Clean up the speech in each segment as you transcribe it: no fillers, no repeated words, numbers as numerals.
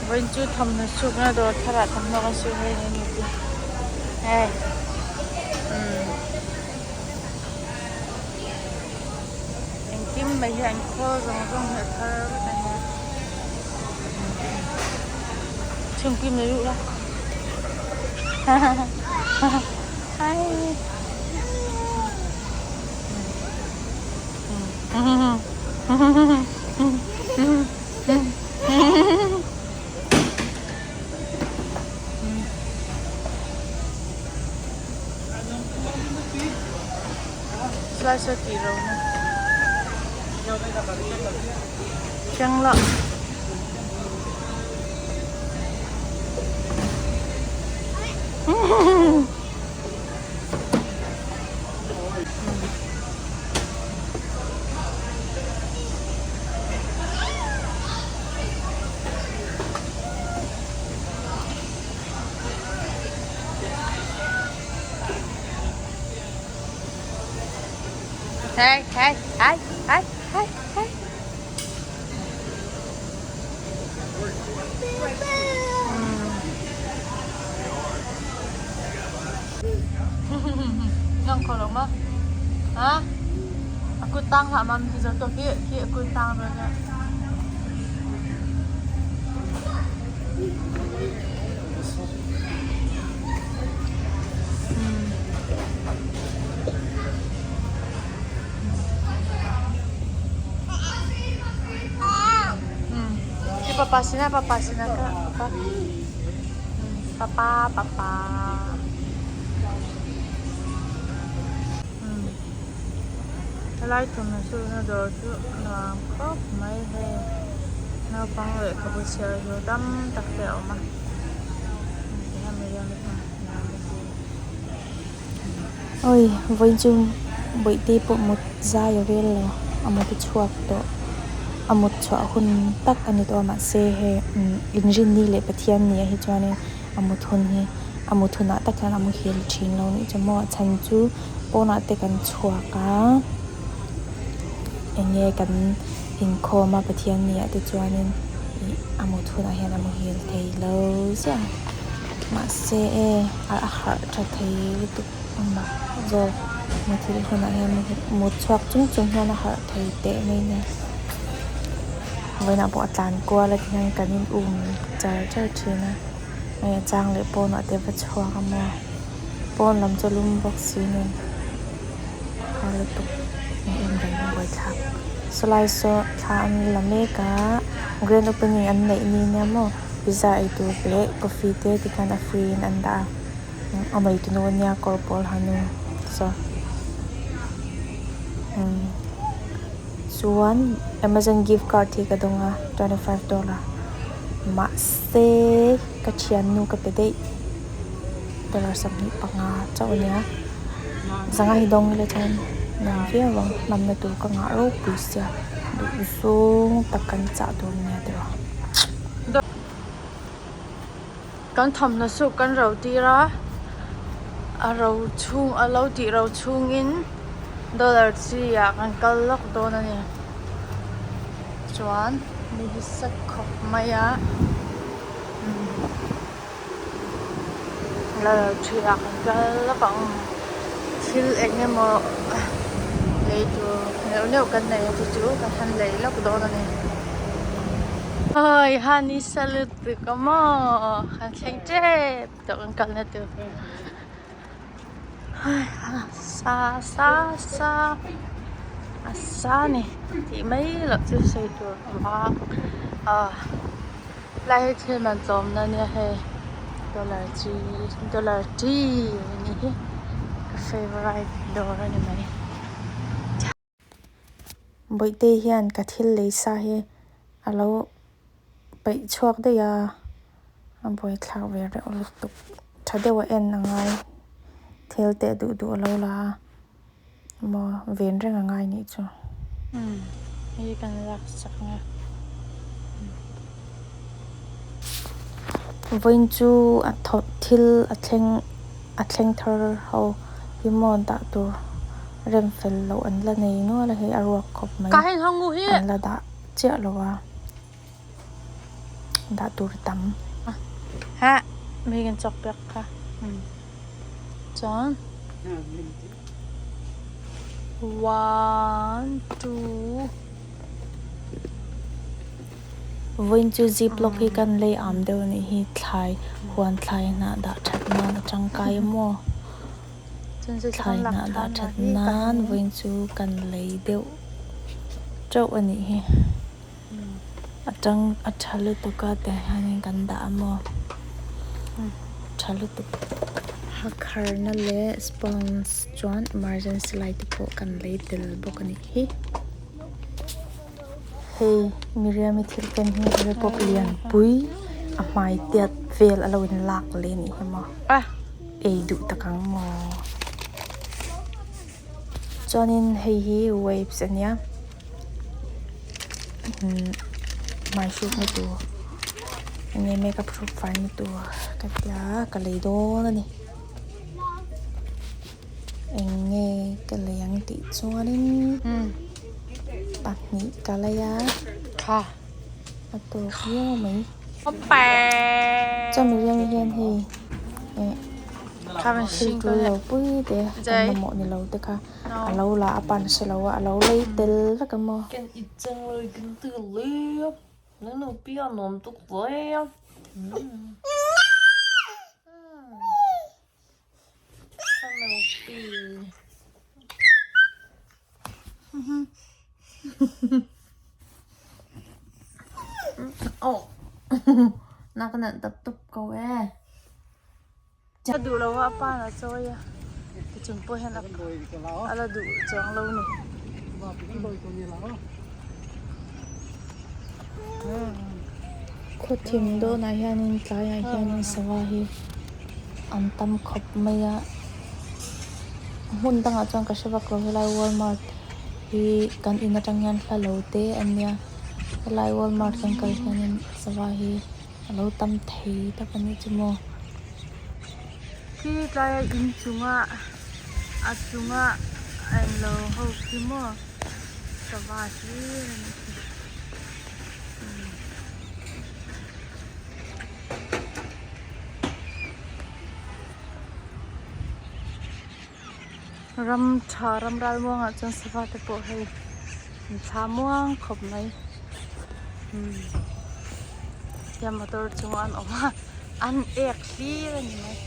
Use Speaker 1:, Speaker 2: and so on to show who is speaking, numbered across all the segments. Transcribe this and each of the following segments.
Speaker 1: Vawiin chu thawmhnaw sukna dawr tharah thawmhnaw kan suk hei ni ni chu hei umm engkim mai hi an khawl zawng zawng hi a thar vek a nia chhungkim mai luh la hai. Slicer tih ro na keng lah. Hey, hey, hey, hey, hey, hey. Nang kho lo ma? Ha? A kut tang hlah mam hi zo to khi khi a kut tang ro na. Khi papa sinah papa sinah ka papa. Papa papa. Helai thawmhnaw sukna dawr chu nuam khawp mai hei naupang lehkhabu chhiar tur tam tak te a awm a
Speaker 2: Awi vawiin chu bawihte pawh mut zai a rel lo a mut a chhuak tawh a mut chhuah hun tak a ni tawh a mahse hei inrinni leh Pathian ni ah hi chuanin a mut hun hi a mut hunah tak hian a muhil thin lo nih chu maw a chhan chu pawnah te kan chhuak a eng nge kan inkhawm a Pathian ni ah te chuanin ih a mut hunah hian a muhil thei lo ziah a mahse e a harh tha thei lutuk a mak zawk muthilh hunah hian mut chhuak chung chung hian a harh thei teh mai a nia vawiinah pawh a tlan kual a tihian kan in um char char thin a hei a chang leh pawnah te va chhuak a maw pawn lam chu a lum bawk si nen har lutuk in en reng a buaithlak sawlai saw thla an la mek a grand opening an neih ni nia maw pizza ei tur leh coffee te tikhan a free in an dah a a mei tu nu ania kawr pawl ha nu saw umm chuan amazon gift card hi ka dawng a 25 dollar mahse ka thiannu ka pe daih dollar 25 chauh ania zanga hi dawng ila chuan nuam viau ang hmanna tur ka ngah ropui sia duh zawng tak kan chah tur ania tiraw.
Speaker 1: Kan thawmhnaw suk kan ro tir a a ro chhung a lo tih ro chhungin dollar chi ah kan kal lawk dawn a ni chuan mi hi sek khawp mai a dollar chi ah kan kal lawk ang thil eng emaw lei tur neuh neuh kan nei a chu chu kan han lei lawk dawn a ni. Awi hani salute. Ka maw kan thleng tep tawh kan kalna tur sa sa sa a sa ni tih mai loh chu sawi tur a awm a ah lai hi thil man tlawm na ania hei dollar chi dollar chi anih hi ka favourite dawr a ni mai.
Speaker 2: Bawihte hian ka thil lei sa hi a lo peih chhuak daih a, a buaithlak ve reuh lutuk. Tha deuh a en a ngai, thil te duh duh a lo la a, maw ven reng a ngai nih chu.
Speaker 1: Umm hei kan lak sak ang e.
Speaker 2: Vawiin chu a thaw thil a thleng a thleng thar ho hi maw dah tur. Rem fel loh an la nei nual a hei a ruak khawp mai an la dah chiah lo a. dah tur a tam.
Speaker 1: Ha mi kan cawk piak kha. Cun one two.
Speaker 2: Vawiin chu ziplock hi kan lei am deuh a nih hi thlai huan thlai hnah dah that nan a tangkai a maw thlai hnah dah that nan vawiin chu kan lei deuh teuh a nih hi a tang a tha lutuk a tiang hianin kan dah a maw tha lutuk. Hakharna leh sponge chuan emergency light te pawh kan lei tel bawk a nih hi. Hei Miriam-i thil ken hi lollipop lian pui a hmai tiat vel a lo in lak leh anih hi maw ei duh tak ang maw chuanin hei hi waves a nia hmai hrukna tur enge makeup hruk faina tur ka tia ka lei dawn a ni. Eng nge ka lei ang tih chuanin pahnih ka lei a a tawk viau mai chuan miriam hian hei eh thil tul lo pui te kan mamawh ni lo te kha a lo la a pan hre lo a a lo lei tel vek a maw. Na ka nalh tap tawp ko e.
Speaker 1: A duh lo a pa na chawi a tichung pawh hian a la duh chuang lo ni.
Speaker 2: Khaw thim dawnah hianin tlaiah hianin sava hi an tam khawp mai a hmun dangah chuan ka hre vak lo helai walmart hi kan in atang hian hla lo te a nia helai walmart kan kal hianin sava hi a lo tam thei tak a nih chu maw.
Speaker 1: Khi tlaia in chunga a chunga englo ho khi maw sava hlir a nih khi. Ram tha ram ral muangah chuan sava te pawh hei an thla muang khawp mai tihian motor chungah an awm a an ek hlir a ni mai.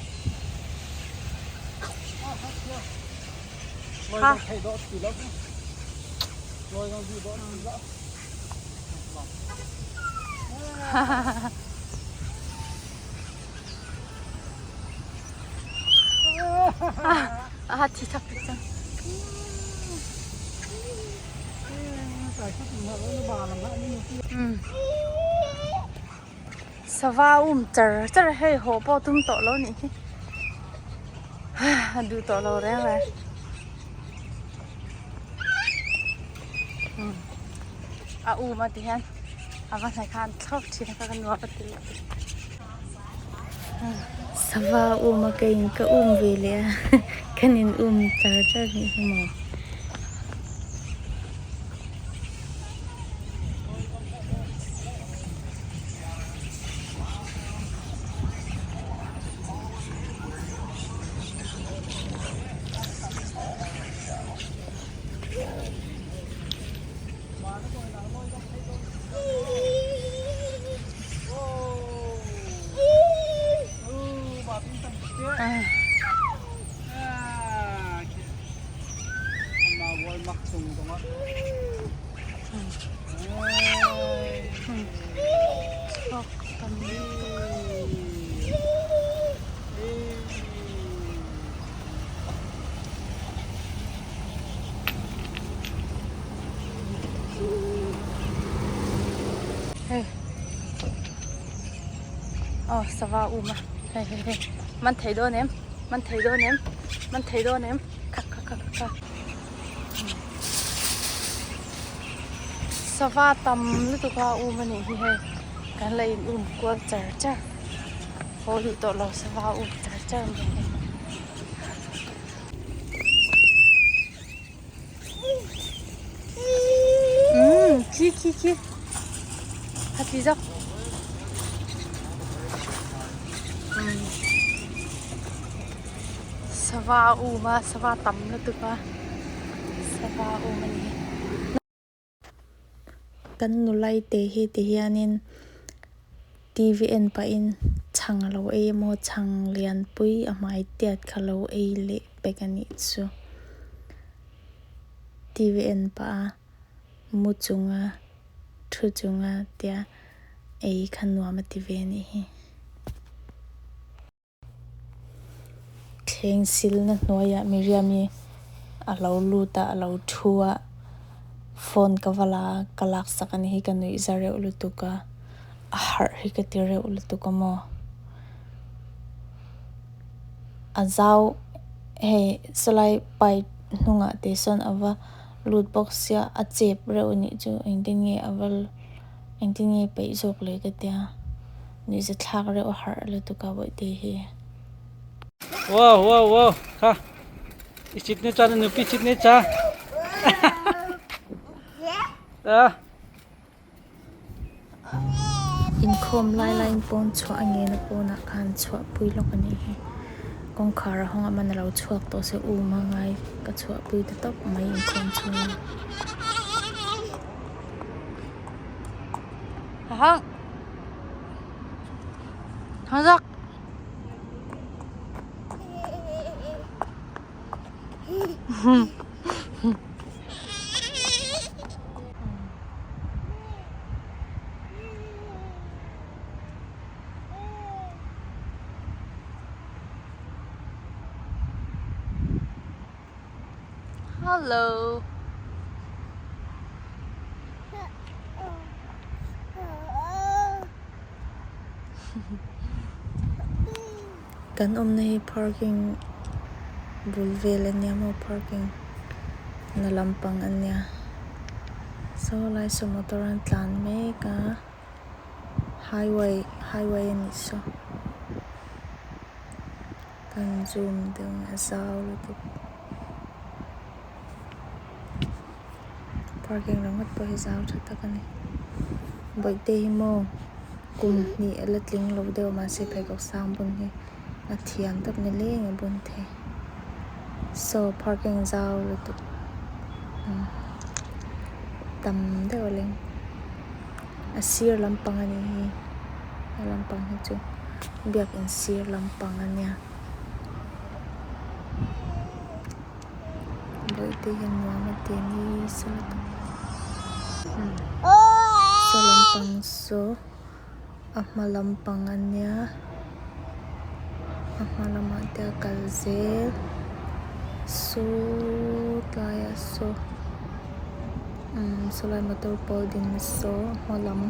Speaker 1: A thi thak tuk cang. Sava um char char hei haw pawh tum tawh lo nih hi. A duh tawh lo reng reng. A um a ti hian a va hnai khan thlawk thin a ka nuam a ti leh.
Speaker 2: Sava um a ka in ka um ve leh a kan in um char char nih hi maw.
Speaker 1: Hei aw sava um a hei hei hei man thei dawn em man thei dawn em man thei dawn em kha kha kha kha sava tam lutuk a um a nih hi hei kan la in um kual char char haw duh tawh lo sava um char char mai hei. Umm khi khi khi a ti zawk. Sava a um a, sava tam lutuk a, sava a um a ni.
Speaker 2: Kan nulai te hi ti hianin T_V en pahin chhang a lo ei emaw chhang lianpui a hmai tiat kha lo ei leh pek a nih chu. T_V en pah a mu chunga thu chunga tia ei kha nuam a ti ve a nih hi. Thleng silna hnuaiah Miriam-i a lo lut a, a lo thu a, phone ka va la a, ka laksak a ni hi ka nuih za reuh lutuk a, a harh hi ka ti reuh lutuk a maw. A zau hei sawlai pipe hnungah te sawn a va lut bawk sia, a chep reuh a nih chu engtin nge a va engtin nge peih zawk le ka tia. Nuihza thlak reuh a harh lutuk a bawihte hi.
Speaker 3: Wow wow wow kha i chit ne cha na nupi chit ne cha ah
Speaker 2: Inkhawm lai laiin pawn chhuah a ngena pawnah khan chhuah pui lawk a nih hi. Kawngkhar a hawng a man a lo chhuak tawh se um a ngai ka chhuah pui ta tawp mai inkhawm chhungin.
Speaker 1: Hello.
Speaker 2: Kan awmna hi parking bul vel a nia maw parking na lampang a nia saw lai saw motor an tlan mek a highway highway a nih saw. Kan zoom deuh nge a zau lutuk parking ringawt pawh hi zau tha tak a ni bawihte hi maw kum hnih a la tling lo deuh mahse pheikhawk sang bun hi a thiam tawp ni leng a bun thei saw parking zau lutuk tam deuh a leng a sir lampang a ni hi he lampang hi chu biakin sir lampang a nia bawihte hian nuam a ti a ni saw lutuk saw lampang saw a hma lampang a nia a hma lamah te a kal zel saw tlaiah saw umm sawlai motor pawl din saw hma lam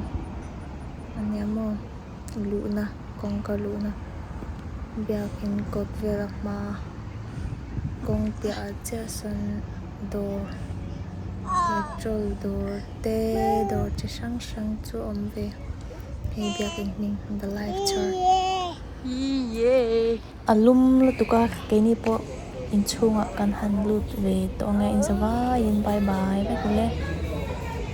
Speaker 2: a nia maw luhna kawngka luhna biakin kawt vel a hma kawng piah ah chiah sawn dawr petrol dawr te dawr chi hrang hrang chu a awm ve hei biakin hming the life church a lum lutuk a keini pawh inchhungah kan han lut ve tawh ang e inzavaiin bye bye vek ule.